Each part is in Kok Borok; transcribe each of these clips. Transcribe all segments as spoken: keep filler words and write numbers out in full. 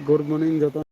Good morning joto.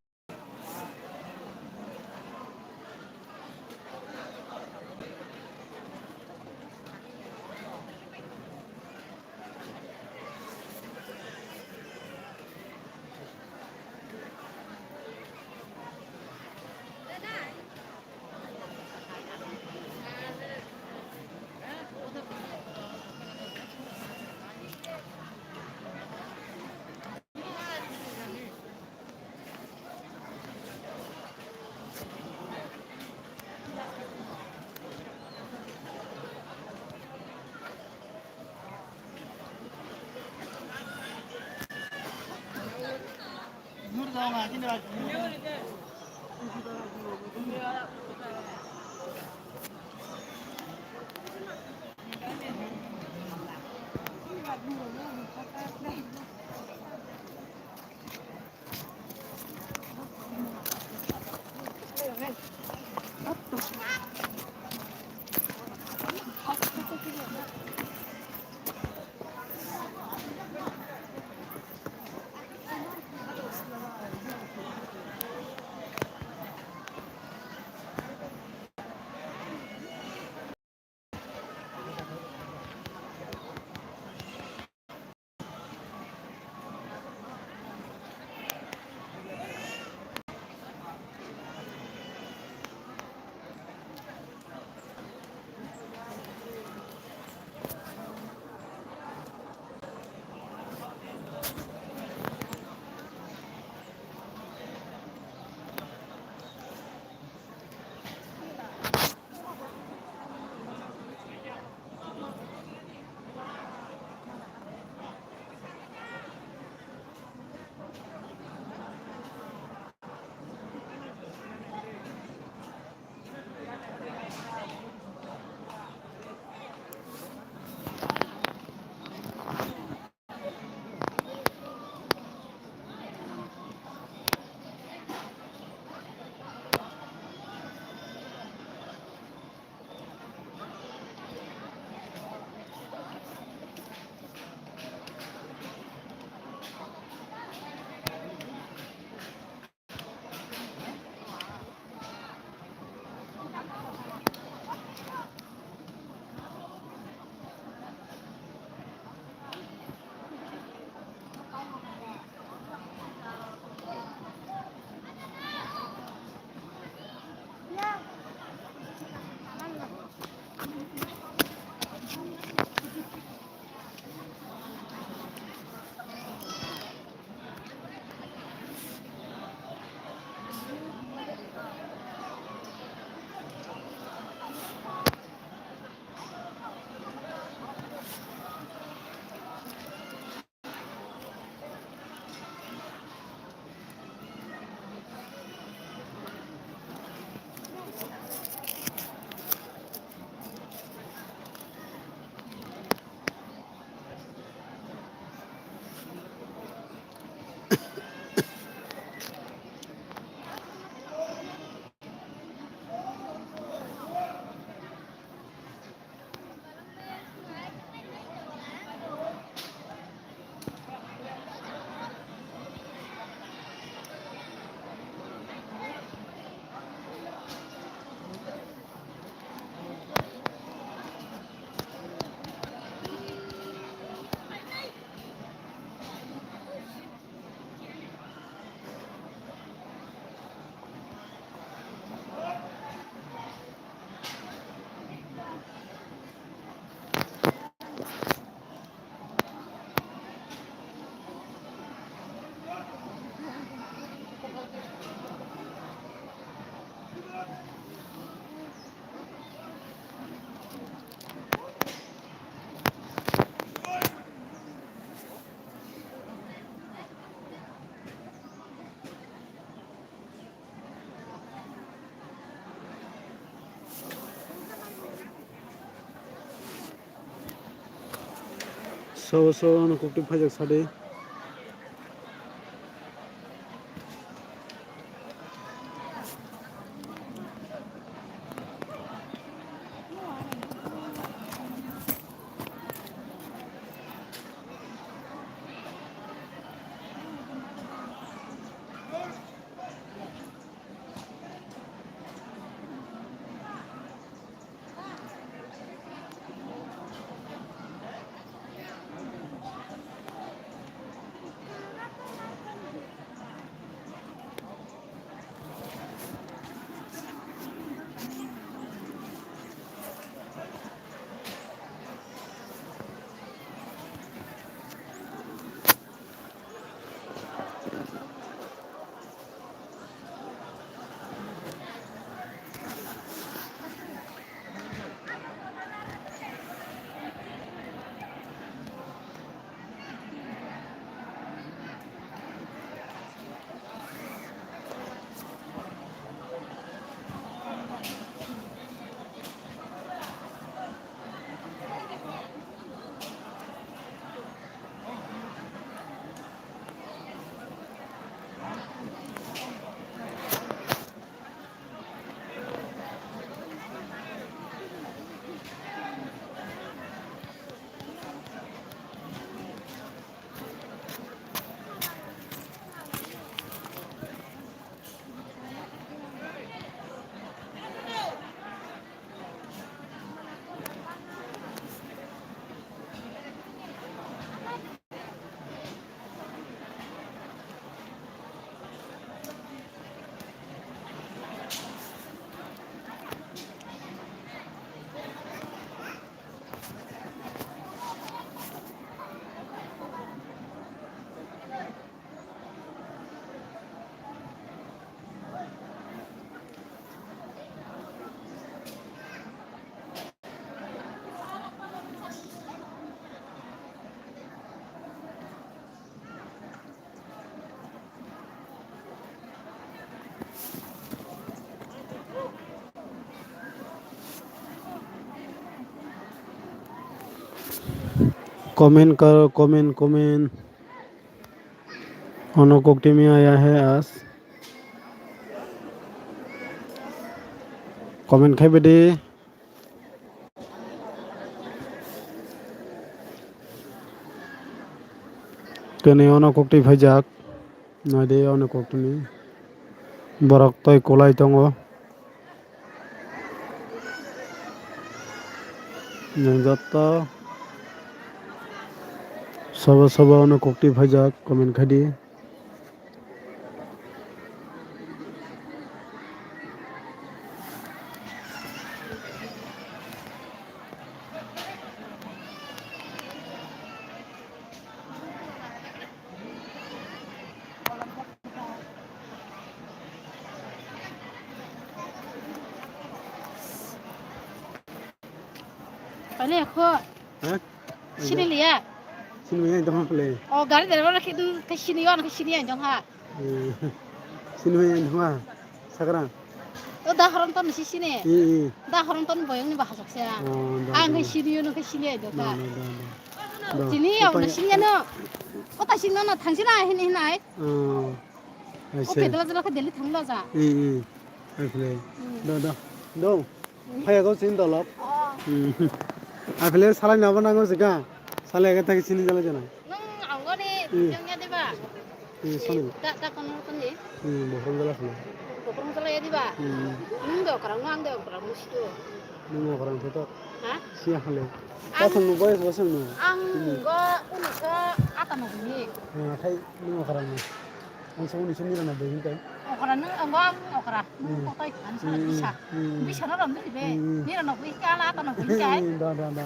Sabo sabo ano kokti phaijak sadi. Comment karo, comment, comment. Ono koktwmwi aya he as. Comment khai bedi. Tini ono koktwi phaijak. Naidi ono koktwni. Borok tei kwlai tongo. Nwng joto sobo sobo ono koktwi phaijak, comment khai di. Pale ko. Ha? Sini liya. Sini yang dong pale. Oh, gari driver lagi tu ke sini yon ke sini yang dong ha. Eh, sini yang dong ha. Sakra. O da horom ton si sini. Eh, eh. Da horom ton boyong ni bahasok sia. Oh, da, Ang da. Ke sini yon ke sini yang dong ha. Da, da, da, da. Da. Sini ya Apa udah ya? Sini ya no. Kota sini no thang sini hin hin ai. Oh. Ai O se. Pedala jala ke Delhi thang la ja. Eh, eh. Ai pale. Hmm. Da, da. Do. Phaya ko sin dolok. Oh. Hmm. Aphile salai nabo nango sika. Salai ka taki sini jala jana. Nung angoni Hmm. Yang ya diba? Hmm, sani. Ta ta kono kono ni. Hmm, bohrom jala sini. Bohrom jala ya diba? Hmm. Nung do karang nang do karang musto. Nung karang to. Ha? Sia hale. Ang Ta thang no boys bosong no. Ang Hmm. Go uni ko ata no ni. Ah, thai nung karang no. Ang sa uni sini rana boy hintai. Okra nung ang ang okra. Nung Hmm. Kotai kan sa Hmm. Bisa. Hmm. Bisa no ram ni be. Hmm. Ni rana boy kala ata no boy kai. Hmm, da, da, da.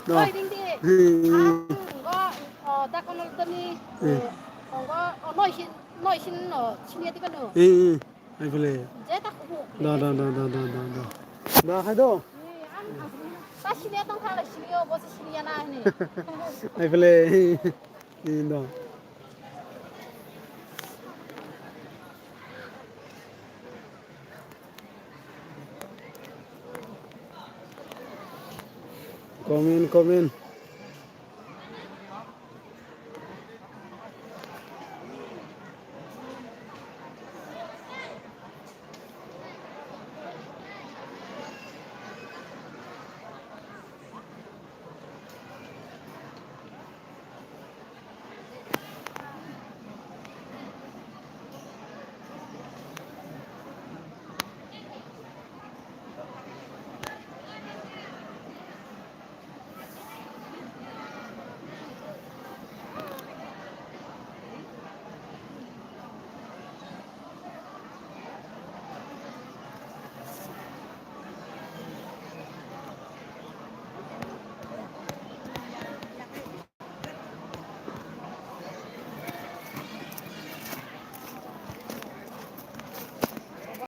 Da. Oi ding di. Hmm. Ang go o ta kono tani. Hmm. O go o noi sin noi sin no sini ti kanu. Hmm. Ai pale. Je ta kubu. Da, da, da, da, da, da, da. Da, hai do. Ni ang ang ta sini tong kala sini o go sini ya na ni. Ai pale. Ni do. Comment, comment.